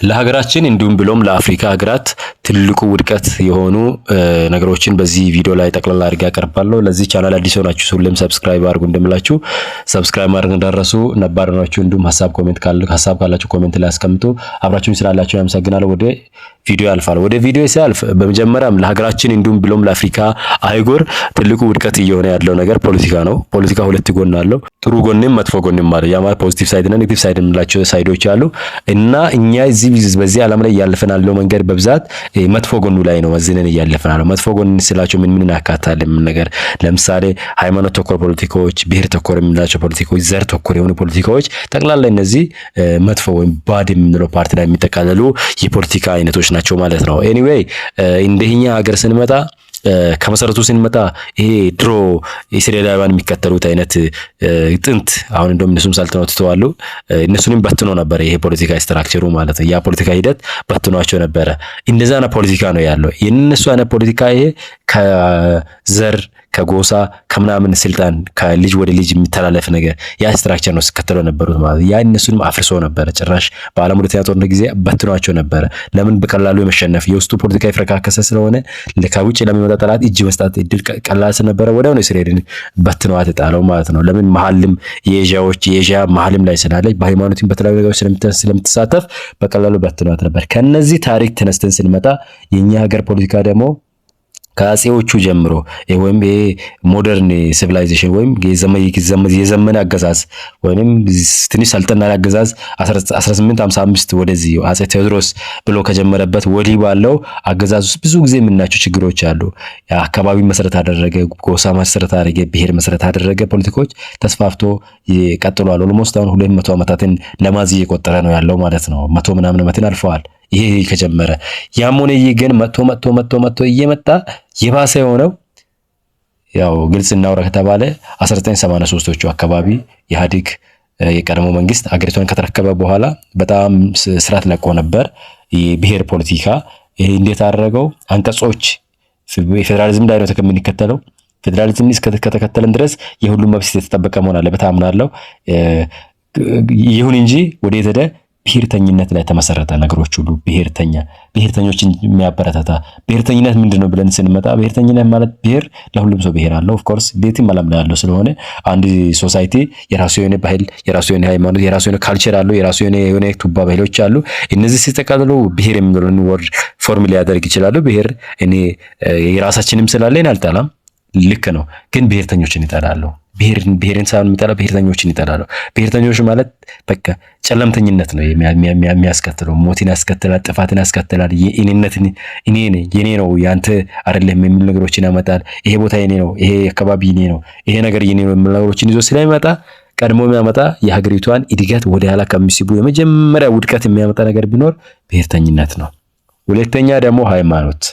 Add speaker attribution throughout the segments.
Speaker 1: ለሀገራችን እንዲሁም ብሎም ለአፍሪካ ሀገራት ትልቁ ውድቀት የሆኑ ነገሮችን በዚህ ቪዲዮ ላይ ጠቅላላ አድርጌ አቀርባለሁ። ለዚህ ቻናል አዲስ ሆናችሁ ሁሌም subscribe አድርጉ እንደምላችሁ subscribe ማድረግ እንዳትረሱ፣ ነባር ናችሁ እንዲሁም ሀሳብ comment ካለ ሀሳብ ካላችሁ comment ላይ አስቀምጡ። አብራችሁኝ ስላላችሁ አመሰግናለሁ። ወደ ቪዲዮ ያልፋል። ወደ ቪዲዮ ሲያልፍ በመጀመሪያም ለሀገራችን እንዲሁም ብሎም ለአፍሪካ አህጉር ትልቁ ውድቀት እየሆነ ያለው ነገር ፖለቲካ ነው። ፖለቲካ ሁለት ጎን አለው። ጥሩ ጎንም መጥፎ ጎንም አለ። ያ ማለት positive side እና negative side የምንላቸው side ኦች አሉ እና እኛ እዚህ በዚህ ዓለም ላይ እያለፍን ያለው መንገድ በብዛት መጥፎ ጎኑ ላይ ነው መዝነን እያለፍን ያለው። መጥፎ ጎን ስላቸው ምን ምን ያካትታል? ምን ነገር ለምሳሌ ሃይማኖት ተኮር ፖለቲካዎች፣ ብሔር ተኮር የምንላቸው ፖለቲካዎች፣ ዘር ተኮር የሆኑ ፖለቲካዎች ጠቅላላ እነዚህ መጥፎ ወይም bad የምንለው part ላይ የሚጠቃለሉ የፖለቲካ አይነቶች ናቸው ማለት ነው። Anyway፣ እንደኛ ሀገር ስንመጣ፣ ከመሰረቱ ስንመጣ ይሄ ድሮ እስራኤላውያን የሚከተሉት አይነት ጥንት፣ አሁን እንደውም እነሱም ሰልጥነው ትተዋሉ። እነሱንም በትኖ ነበረ ይሄ ፖለቲካ structure ኡ ማለት ነው። ያ ፖለቲካ ሂደት በትኗቸው ነበረ። እንደዛ አይነት ፖለቲካ ነው ያለው። የእነሱ አይነት ፖለቲካ ይሄ ከዘር፣ ከጎሳ፣ ከምናምን ስልጣን ከልጅ ወደ ልጅ የሚተላለፍ ነገር ያ structure ነው ሲከተለው ነበሩት ማለት። ያ እነሱንም አፍርሶ ነበረ። ጭራሽ በዓለም ሁለተኛ ጦርነት ጊዜ በትኗቸው ነበረ። ለምን? በቀላሉ የመሸነፍ የውስጡ ፖለቲካ የፈረካከሰ ስለሆነ ከውጭ ለሚመጣ ጠላት እጅ መስጣት እድል ቀላል ስለነበረ ወዲያው ነው እስራኤልን በትኗት የጣለው ማለት ነው። ለምን? መሀልም የኤዥያዎች የኤዥያ መሀልም ላይ ስላለች፣ በሃይማኖትም በተለያዩ ነገሮች ስለምትሳተፍ በቀላሉ በትኗት ነበር። ከነዚህ ታሪክ ተነስተን ስንመጣ የኛ ሀገር ፖለቲካ ደግሞ ከአጼዎቹ ጀምሮ ወይም ይሄ modern civilization ወይም የዘመነ አገዛዝ ወይም ትንሽ ሰልጠን ያለ አገዛዝ 1855 ወደዚህ አጼ ቴዎድሮስ ብሎ ከጀመረበት ወዲህ ባለው አገዛዝ ውስጥ ብዙ ጊዜ የምናያቸው ችግሮች አሉ። አካባቢ መሰረት አደረገ፣ ጎሳ መሰረት አደረገ፣ ብሔር መሰረት አደረገ ፖለቲኮች ተስፋፍቶ ቀጥሏል። Almost አሁን 200 ዓመታትን ለማዝ እየቆጠረ ነው ያለው ማለት ነው። መቶ ምናምን ዓመትን አልፈዋል ይሄ ከጀመረ። ያም ሆነ ይህ ግን መጥቶ መጥቶ መጥቶ መጥቶ እየመጣ የባሰ የሆነው ያው ግልጽ እናውራ ከተባለ 1983ዎቹ አካባቢ ኢህአዴግ የቀድሞ መንግስት አገሪቷን ከተረከበ በኋላ በጣም ስርዓት ለቆ ነበር። የብሔር ፖለቲካ ይሄ እንዴት አደረገው? አንቀጾች የፌዴራሊዝም ላይ ነው የምንከተለው። ፌዴራሊዝም እስከተከተልን ድረስ የሁሉም መብት የተጠበቀ መሆን አለበት አምናለሁ። ይሁን እንጂ ወደ ሄደ ብሔርተኝነት ላይ ተመሰረተ ነገሮች ሁሉ ብሔርተኛ ብሔርተኞችን የሚያበረታታ። ብሔርተኝነት ምንድን ነው ብለን ስንመጣ፣ ብሔርተኝነት ማለት ብሔር ለሁሉም ሰው ብሔር አለው። Of course ቤትም ዓለም ላይ ያለው ስለሆነ አንድ society የራሱ የሆነ ባህል፣ የራሱ የሆነ ሃይማኖት፣ የራሱ የሆነ culture አለው። የራሱ የሆነ ቱባ ባህሎች አሉ። እነዚህ ሲጠቃለሉ ብሔር የሚለውን word form ሊያደርግ ይችላሉ። ብሔር እኔ የራሳችንም ስላለኝ አልጠላም፣ ልክ ነው። ግን ብሔርተኞችን ይጠላሉ። ብሔርን ሳይሆን የሚጠላ ብሔርተኞችን ይጠላሉ። ብሔርተኞች ማለት በቃ ጨለምተኝነት ነው የሚያስከትለው፣ ሞትን ያስከትላል፣ ጥፋትን ያስከትላል። የእኔነትን፣ እኔ የኔ ነው ያንተ አይደለም የሚሉ ነገሮችን ያመጣል። ይሄ ቦታ የኔ ነው፣ ይሄ አካባቢ የኔ ነው፣ ይሄ ነገር የኔ ነው የሚሉ ነገሮችን ይዞ ስለሚመጣ ቀድሞ የሚያመጣ የሀገሪቷን እድገት ወደ ኋላ ከሚስቡ የመጀመሪያ ውድቀት የሚያመጣ ነገር ቢኖር ብሔርተኝነት ነው። ሁለተኛ ደግሞ ሃይማኖት።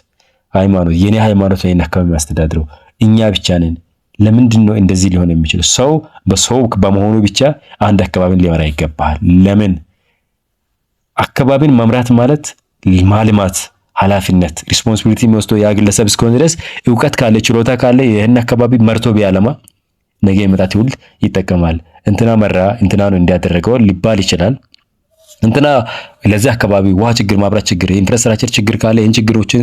Speaker 1: ሃይማኖት የኔ ሃይማኖት ነው አካባቢ የሚያስተዳድረው፣ እኛ ብቻ ነን። ለምንድን ነው እንደዚህ ሊሆን የሚችለው? ሰው በሰው በመሆኑ ብቻ አንድ አካባቢን ሊመራ ይገባል። ለምን? አካባቢን መምራት ማለት ማልማት፣ ኃላፊነት responsibility የሚወስደው ያ ግለሰብ እስከሆነ ድረስ፣ እውቀት ካለ፣ ችሎታ ካለ ይህን አካባቢ መርቶ ቢያለማ ነገ የመጣ ትውልድ ይጠቀማል። እንትና መራ፣ እንትና ነው እንዲያደረገው ሊባል ይችላል። እንትና ለዚህ አካባቢ ውሃ ችግር፣ ማብራት ችግር፣ የ infrastructure ችግር ካለ ይህን ችግሮችን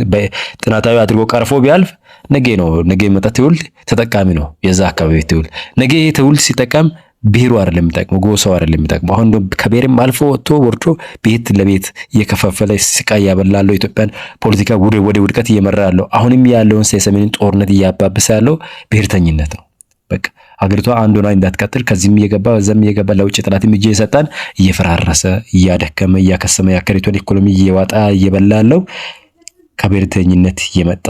Speaker 1: ጥናታዊ አድርጎ ቀርፎ ቢያልፍ ነገ ነው ነገ የመጣ ትውልድ ተጠቃሚ ነው። የዛ አካባቢ ትውልድ ነገ ይሄ ትውልድ ሲጠቀም ብሔሩ አይደለም የሚጠቅመው፣ ጎሳው አይደለም የሚጠቅመው። አሁን ከብሔርም አልፎ ወጥቶ ወርዶ ቤት ለቤት እየከፋፈለ ስቃይ ያበላለው፣ ኢትዮጵያን ፖለቲካ ወደ ውድቀት እየመራ ያለው፣ አሁንም ያለውን የሰሜንን ጦርነት እያባበሰ ያለው ብሔርተኝነት ነው። በቃ አገሪቷ አንድ ሆና እንዳትቀጥል ከዚህም እየገባ በዛም እየገባ ለውጭ ጠላትም እጅ የሰጠን እየፈራረሰ፣ እያደከመ፣ እያከሰመ፣ የአገሪቷን ኢኮኖሚ እየዋጣ እየበላ ያለው ከብሔርተኝነት የመጣ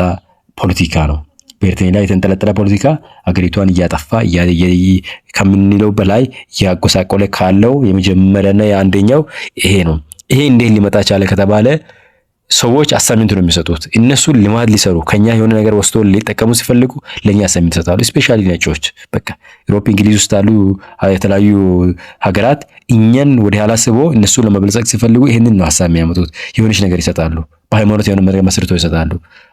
Speaker 1: ፖለቲካ ነው። ብሔርተኝ ላይ የተንጠለጠለ ፖለቲካ አገሪቷን እያጠፋ ከምንለው በላይ እያጎሳቆለ ካለው የመጀመሪያና የአንደኛው ይሄ ነው። ይሄ እንዴት ሊመጣ ቻለ ከተባለ ሰዎች assignment ነው የሚሰጡት። እነሱ ልማት ሊሰሩ ከኛ የሆነ ነገር ወስዶ ሊጠቀሙ ሲፈልጉ ለኛ assignment ይሰጣሉ። Especially ነጮች፣ በቃ Europe፣ እንግሊዝ ውስጥ ያሉ የተለያዩ ሀገራት እኛን ወደ ኋላ ስቦ እነሱ ለመበልጸግ ሲፈልጉ ይህንን ነው ሀሳብ የሚያመጡት። የሆነች ነገር ይሰጣሉ። በሃይማኖት የሆነ ነገር መስርቶ ይሰጣሉ።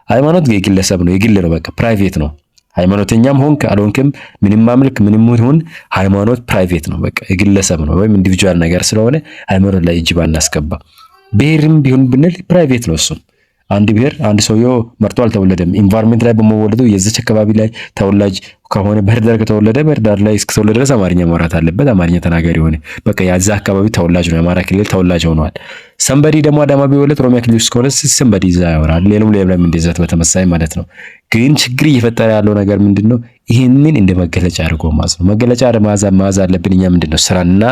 Speaker 1: ሃይማኖት የግለሰብ ነው፣ የግል ነው፣ በቃ private ነው። ሃይማኖተኛም ሆንክ አልሆንክም፣ ምንም አምልክ ምንም ይሁን ሃይማኖት private ነው፣ በቃ የግለሰብ ነው ወይም individual ነገር ስለሆነ ሃይማኖት ላይ እጅ ባናስገባ። ብሔርም ቢሆን ብንል private ነው እሱም። አንድ ብሔር አንድ ሰውየው መርጦ አልተወለደም። Environment ላይ በመወለዱ የዚች አካባቢ ላይ ተወላጅ ከሆነ፣ ባህር ዳር ከተወለደ ባህር ዳር ላይ እስከተወለደ ድረስ አማርኛ ማውራት አለበት። አማርኛ ተናጋሪ ሆነ። በቃ የዛ አካባቢ ተወላጅ ነው። የአማራ ክልል ተወላጅ ሆኗል። Somebody ደግሞ አዳማ ቢወለድ ኦሮሚያ ክልል ውስጥ ከሆነ somebody እዛ ያወራል። ሌላም ሌላም እንደዛ በተመሳሳይ ማለት ነው። ግን ችግር እየፈጠረ ያለው ነገር ምንድን ነው? ይህንን እንደ መገለጫ አድርጎ ማለት ነው። መገለጫ መያዝ አለብን። እኛ ምንድን ነው? ስራና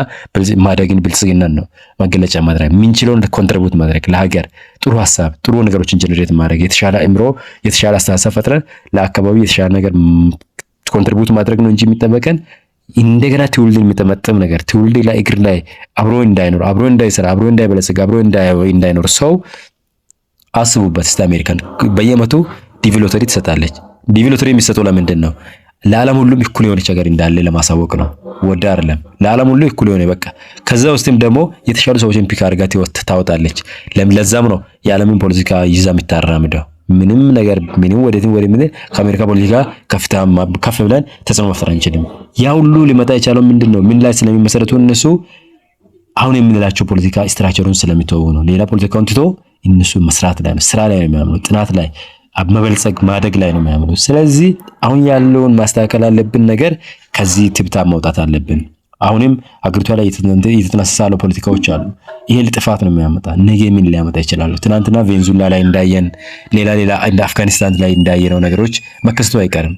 Speaker 1: ማደግን ብልጽግናን ነው መገለጫ ማድረግ የምንችለውን፣ contribute ማድረግ፣ ለሀገር ጥሩ ሀሳብ ጥሩ ነገሮችን generate ማድረግ፣ የተሻለ አእምሮ የተሻለ አስተሳሰብ ፈጥረን ለአካባቢ የተሻለ ነገር contribute ማድረግ ነው እንጂ የሚጠበቀን እንደገና ትውልድን የሚጠመጥም ነገር፣ ትውልድ ላይ እግር ላይ አብሮ እንዳይኖር፣ አብሮ እንዳይሰራ፣ አብሮ እንዳይበለጽግ፣ አብሮ እንዳይኖር ሰው አስቡበት። እስቲ አሜሪካን በየመቱ DV lottery ትሰጣለች። DV lottery የሚሰጠው ለምንድን ነው? ለዓለም ሁሉም እኩል የሆነች ሀገር እንዳለ ለማሳወቅ ነው። ወደ አይደለም፣ ለዓለም ሁሉ እኩል የሆነ በቃ ከዛ ውስጥም ደግሞ የተሻሉ ሰዎችን pick አድርጋ ታወጣለች። ለዛም ነው የዓለምን ፖለቲካ ይዛ የምታራምደው። ምንም ነገር ምንም ወደትም ወደ ምን ከአሜሪካ ፖለቲካ ከፍታ ከፍ ብለን ተጽዕኖ መፍጠር አንችልም። ያ ሁሉ ሊመጣ የቻለው ምንድን ነው? ምን ላይ ስለሚመሰረቱ? እነሱ አሁን የምንላቸው ፖለቲካ structure ኡን ስለሚተዉ ነው። ሌላ ፖለቲካውን ትቶ እነሱ መስራት ላይ ነው፣ ስራ ላይ ነው የሚያምኑ፣ ጥናት ላይ፣ መበልጸግ ማደግ ላይ ነው የሚያምኑ። ስለዚህ አሁን ያለውን ማስተካከል አለብን ነገር ከዚህ ትብታብ መውጣት አለብን። አሁንም አገሪቷ ላይ እየተጠነሰሰ ያለው ፖለቲካዎች አሉ። ይሄ ጥፋት ነው የሚያመጣ። ነገ ምን ሊያመጣ ይችላሉ? ትናንትና ቬንዙዌላ ላይ እንዳየን፣ ሌላ ሌላ እንደ አፍጋኒስታን ላይ እንዳየነው ነገሮች መከሰቱ አይቀርም።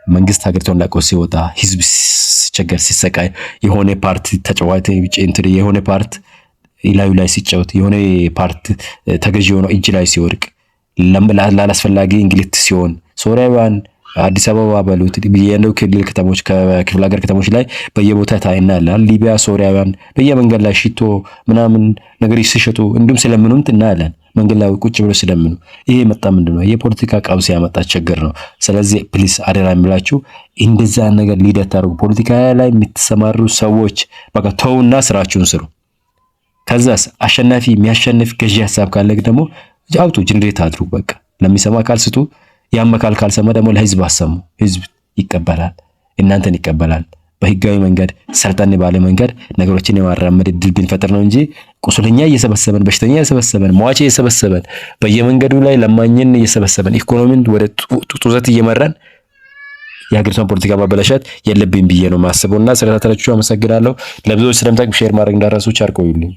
Speaker 1: መንግስት ሀገሪቷን ለቆ ሲወጣ፣ ህዝብ ሲቸገር ሲሰቃይ፣ የሆነ ፓርቲ ተጫዋች እንትን የሆነ ፓርት ላዩ ላይ ሲጫወት፣ የሆነ ፓርት ተገዢ ሆኖ እጅ ላይ ሲወድቅ፣ ላላስፈላጊ እንግልት ሲሆን፣ ሶሪያውያን አዲስ አበባ በሉት የነው ክልል ከተሞች ከክፍለ ሀገር ከተሞች ላይ በየቦታ እናያለን። ሊቢያ ሶሪያውያን በየመንገድ ላይ ሽቶ ምናምን ነገር ሲሸጡ እንዲሁም ስለምኑም እናያለን። መንገድ ላይ ቁጭ ብሎ ስለምኑ ይሄ የመጣ ምንድን ነው? የፖለቲካ ቀውስ ያመጣ ችግር ነው። ስለዚህ please አደራ የምላችሁ እንደዛ ነገር lead አታርጉ። ፖለቲካ ላይ የምትሰማሩ ሰዎች በቃ ተውና ስራችሁን ስሩ። ከዛስ አሸናፊ የሚያሸንፍ ገዢ ሀሳብ ካለ ደግሞ አውጡ፣ generate አድርጉ። በቃ ለሚሰማ አካል ስጡ። ያም አካል ካልሰማ ደግሞ ለህዝብ አሰሙ። ህዝብ ይቀበላል፣ እናንተን ይቀበላል። በህጋዊ መንገድ ሰልጠን ባለ መንገድ ነገሮችን የማራመድ እድል ብንፈጥር ነው እንጂ ቁስለኛ እየሰበሰበን፣ በሽተኛ እየሰበሰበን፣ ሟች እየሰበሰበን፣ በየመንገዱ ላይ ለማኝን እየሰበሰበን፣ ኢኮኖሚን ወደ ጡዘት እየመራን የሀገሪቷን ፖለቲካ ማበላሸት የለብኝ ብዬ ነው የማስበው። እና ስለተከታተላችሁ አመሰግናለሁ። ለብዙዎች ስለምጠቅም share ማድረግ እንዳትረሱ። ቸር ቆዩልኝ።